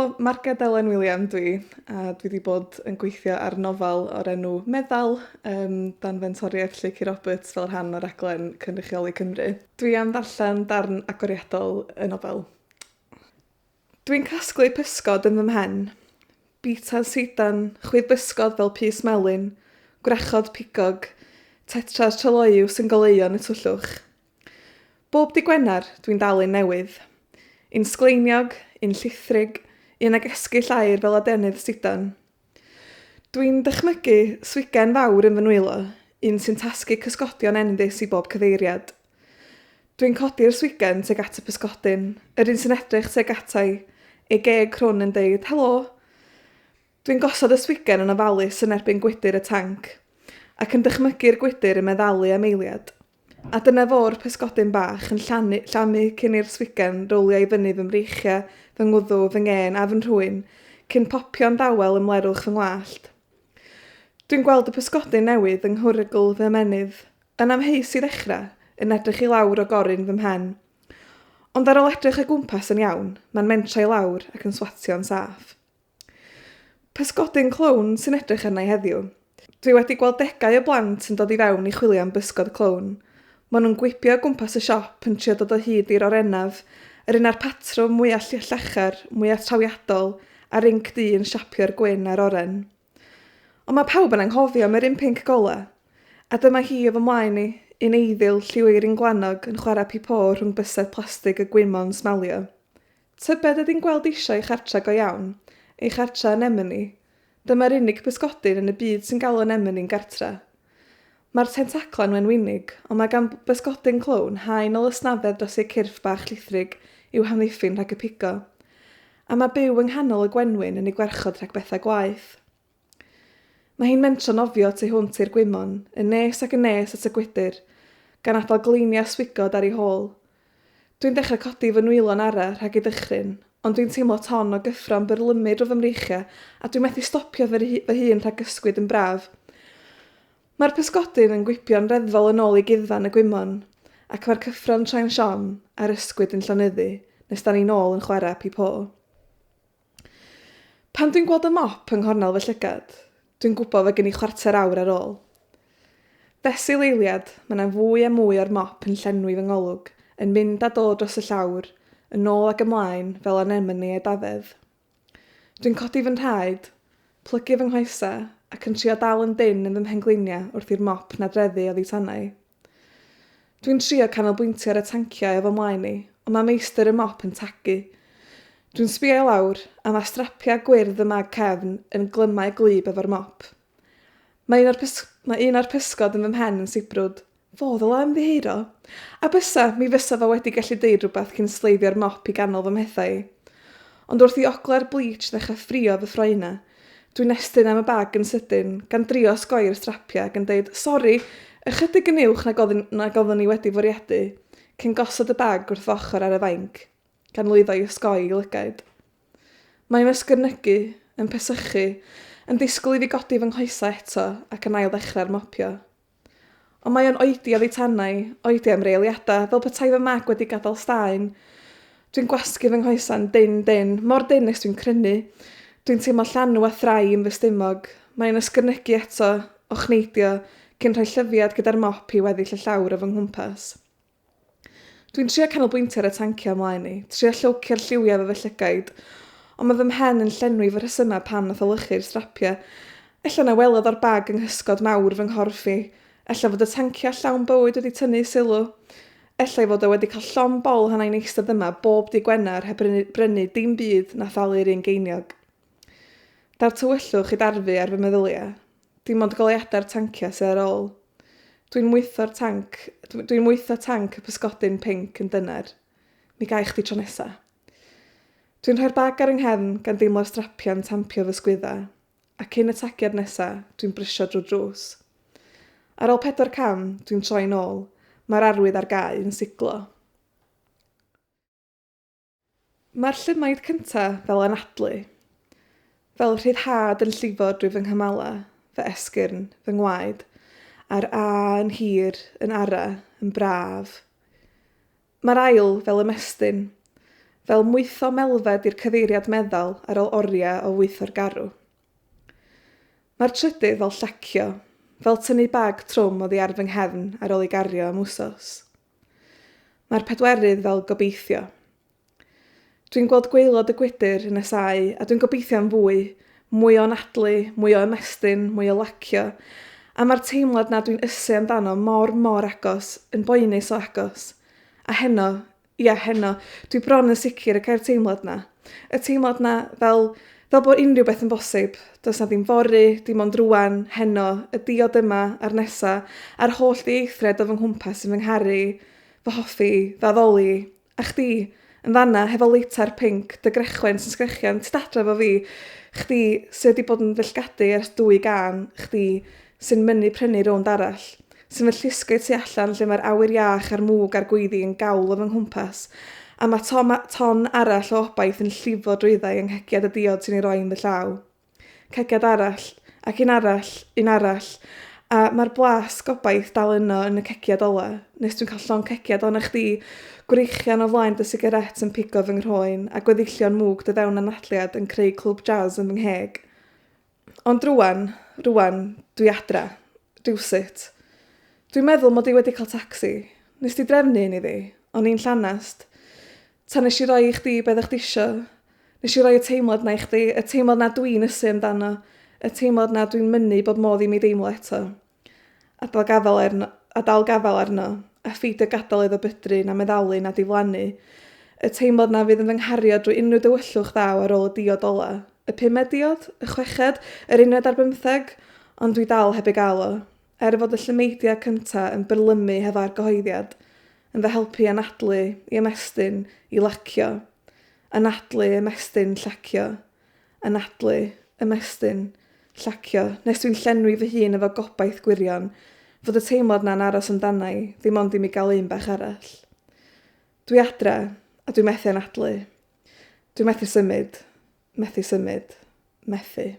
Helo, Marged Elen William dwi, a dwi wedi bod yn gweithio ar nofel o'r enw Meddal um, dan fentoriaeth Lleucu Roberts fel rhan o raglen Cynrychioli Cymru. Dwi am ddarllen darn agoriadol y nofel. Dwi'n casglu pysgod yn fy mhen. Bitas sidan, chwydd bysgod fel pys melyn, gwrachod pigog, tetras tryloyw sy'n goleuo yn y tyllwch. Bob dy' Gwener, dwi'n dal un newydd. Un sgleiniog, un llithrig, un ag esgyll aur fel adenydd sidan. Dwi'n dychmygu swigen fawr yn fy nwylo, un sy'n tasgu cysgodion enfys i bob cyfeiriad. Dwi'n codi'r swigen tuag at y pysgodyn, yr un sy'n edrych tuag ata i, ei geg crwn yn deud, 'Helo! Dwi'n gosod y swigen yn ofalus yn erbyn gwydr y tanc, ac yn dychmygu'r gwydr yn meddalu am eiliad. A dyna fo'r pysgodyn bach yn llanu, llamu cyn i'r swigen rowlio i fyny fy mreichiau, fy ngwddw, fy ngên a fy nhrwyn, cyn popio'n dawel ym mlerwch fy ngwallt. Dwi'n gweld y pysgodyn newydd yng nghwrygl fy ymennydd, yn amheus i ddechrau, yn edrych i lawr o gorun fy mhen. Ond ar ôl edrych o gwmpas yn iawn, mae'n mentro i lawr ac yn swatio'n saff. Pysgodyn clown sy'n edrych arna i heddiw. Dwi wedi gweld degau o blant yn dod i fewn i chwilio am bysgod clown. Maen nhw'n gwibio o gwmpas y siop yn trio dod o hyd i'r orenaf, yr un â'r patrwm mwya llachar, mwya trawiadol, a'r inc du yn siapio'r gwyn a'r oren. Ond mae pawb yn anghofio am yr un pinc gola. A dyma hi o fy mlaen i, un eiddil, lliw eirin gwlanog, yn chwarae pi-po rhwng bysedd plastig y gwymon smalio. Tybed ydi'n gweld eisiau ei chartra go iawn? Ei chartra anemone? Dyma'r unig bysgodyn yn y byd sy'n galw anemone yn gartra. Mae'r tentaclau'n wenwynig, ond mae gan bysgodyn clown haen o lysnafedd dros eu cyrff bach llithrig i'w hamddiffyn rhag y pigo. A mae byw yng nghanol y gwenwyn yn ei gwarchod rhag bethau gwaeth. Mae hi'n mentro nofio tu hwnt i'r gwymon, yn nes ac yn nes at y gwydr, gan adael gleiniau swigod ar ei hôl. Dwi'n dechrau codi fy nwylo'n ara rhag ei dychryn, ond dwi'n teimlo ton o gyffro'n byrlymu drwy fy mreichiau a dwi'n methu stopio fy hun rhag ysgwyd yn braf. Mae'r pysgodyn yn gwibio'n reddfol yn ôl i guddfan y gwymon, ac mae'r cyffro'n troi'n siom a'r ysgwyd yn llonyddu nes 'da ni'n ôl yn chwarae pi-po. Pan dwi'n gweld y mop yng nghornel fy llygad, dwi'n gwybod fod gen i chwarter awr ar ôl. Fesul eiliad, mae 'na fwy a mwy o'r mop yn llenwi fy ngolwg, yn mynd a dod dros y llawr, yn ôl ac ymlaen, fel anemone edafedd. Dwi'n codi fy nhraed, plygu fy nghoesau, ac yn trio dal yn dynn yn fy mhengliniau wrth i'r mop nadreddu oddi tanau. Dwi'n trio canolbwyntio ar y tanciau o fy mlaen i, ond mae meistr y mop yn tagu. Dwi'n sbio i lawr, a mae strapiau gwyrdd y mag cefn yn glymau gwlyb efo'r mop. Mae un o'r pys- mae un o'r pysgod yn fy mhen yn sibrwd. Fo ddyla ymddiheuro. A bysa, mi fysa fo wedi gallu deud rhywbeth cyn sleifio'r mop i ganol fy mhethau i. Ond wrth i ogla'r bleach ddechrau ffrio fy ffroenau, Dwi'n estyn am y bag yn sydyn, gan drio osgoi'r strapiau ac yn deud, 'Sori, ychydig yn uwch nag oeddwn, nag oeddwn i wedi fwriadu', cyn gosod y bag wrth fy ochr ar y fainc, gan lwyddo i osgoi ei lygaid. Mae'n ysgyrnygu, yn pesychu, yn disgwyl i fi godi fy nghoesau eto ac yn ail-ddechrau'r mopio. Ond mae o'n oedi oddi tanau, oedi am reoliadau, fel petai fy mag wedi gadael staen. Dwi'n gwasgu fy nghoesau'n dynn, dynn, mor dynn nes dwi'n crynu. Dwi'n teimlo llanw a thrai yn fy stumog. Mae'n ysgyrnygu eto, ochneidio, cyn rhoi llyfiad gyda'r mop i weddill y llawr o fy nghwmpas. Dwi'n trio canolbwyntio ar y tanciau ymlaen i, trio llowcio'r lliwiau efo fy llygaid, ond mae fy mhen yn llenwi fy rhesymau pam nath o lychu'r strapiau. Ella na welodd o'r bag yng nghysgod mawr fy nghorff i. Ella fod y tanciau llawn bywyd wedi tynnu ei sylw. Ella ei fod o wedi cael llond bol pan ai'n eistedd yma bob dydd Gwener heb brynu, brynu dim byd na thalu'r un geiniog. Daw'r tywyllwch i darfu ar fy meddyliau. Dim ond goleuadau'r tanciau sydd ar ôl. Dwi'n mwytho'r tanc, dwi'n mwytho tanc y pysgodyn pinc yn dyner. Mi ga i chdi tro nesa. Dwi'n rhoi'r bag ar 'y nghefn gan deimlo'r strapiau'n tampio fy sgwydda, a cyn y tagiad nesa, dwi'n brysio drwy'r drws. Ar ôl pedwar cam, dwi'n troi'n ôl, mae'r arwydd ar gau yn siglo. Mae'r llymaid cyntaf fel anadlu. Fel rhyddhad yn llifo drwy fy nghymalau, fy esgyrn, fy ngwaed, a'r A yn hir, yn ara, yn braf. Mae'r ail fel ymestyn. Fel mwytho melfed i'r cyfeiriad meddal ar ôl oriau o wytho'r garw. Mae'r trydydd fel llacio, fel tynnu bag trwm oddi ar fy nghefn ar ôl ei gario am wsos. Mae'r pedwerydd fel gobeithio. Dwi'n gweld gwaelod y gwydr yn nesáu a dwi'n gobeithio am fwy, mwy o anadlu, mwy o ymestyn, mwy o lacio. A mae'r teimlad 'na dwi'n ysu amdano mor, mor agos, yn boenus o agos. A heno, ia, heno, dwi bron yn sicr y cai'r teimlad 'na. Y teimlad 'na fel, fel bod unrhyw beth yn bosib. Does 'na ddim fory, dim ond rŵan, heno, y diod yma a'r nesa, a'r holl ddieithriad o fy nghwmpas sy'n fy ngharu i, fy hoffi i, fy addoli i. A chdi, yn fan'na, hefo leitar pinc, dy grechwen sy'n sgrechian, tyd adra efo fi, chdi sy wedi bod yn fy llgadu ers dwy gân, chdi sy'n mynnu prynu rownd arall, sy'n fy llusgo i tu allan lle mae'r awyr iach a'r mwg a'r gweiddi yn gawl o fy nghwmpas, a mae tom ton arall o obaith yn llifo drwydda i yng nghegiad y diod sy'n ei roi yn fy llaw. Cegiad arall, ac un arall, un arall, a mae'r blas gobaith dal yno yn y cegiad ola, nes dwi'n cael llond cegiad ohona chdi, gwreichion o flaen dy sigaret yn pigo fy nghroen, a gweddillion mwg dy fewn anadliad yn creu clwb jazz yn fy ngheg. Ond rwan, rwan, dwi adra. Rywsut. Dwi'n meddwl mod i wedi cael tacsi. Nes di drefnu un i fi? O'n i'n llanast. Tan nes i roi i chdi be oeddach chdi isio. Nes i roi y teimlad 'na i chdi, y teimlad 'na dwi'n ysu amdano, y teimlad 'na dwi'n mynnu bod modd i mi deimlo eto. A dal gafael arno, a dal gafael arno, a pheidio gadael iddo bydru na meddalu na diflannu. Y teimlad 'na fydd yn fy nghario drwy unrhyw dywyllwch ddaw ar ôl y diod ola. Y pumed diod? Y chweched? Yr uned ar bymtheg? Ond dwi dal heb ei gael o. Er fod y llymeidiau cynta yn byrlymu hefo argyhoeddiad, yn fy helpu i anadlu, i ymestyn, i lacio. Anadlu, ymestyn, llacio. Anadlu, ymestyn, llacio, nes dwi'n llenwi fy hun efo gobaith gwirion, fod y teimlad 'na'n aros amdana i, ddim ond i mi gael un bach arall. Dwi adre, a dwi methu anadlu. Dwi methu symud. Methu symud. Methu.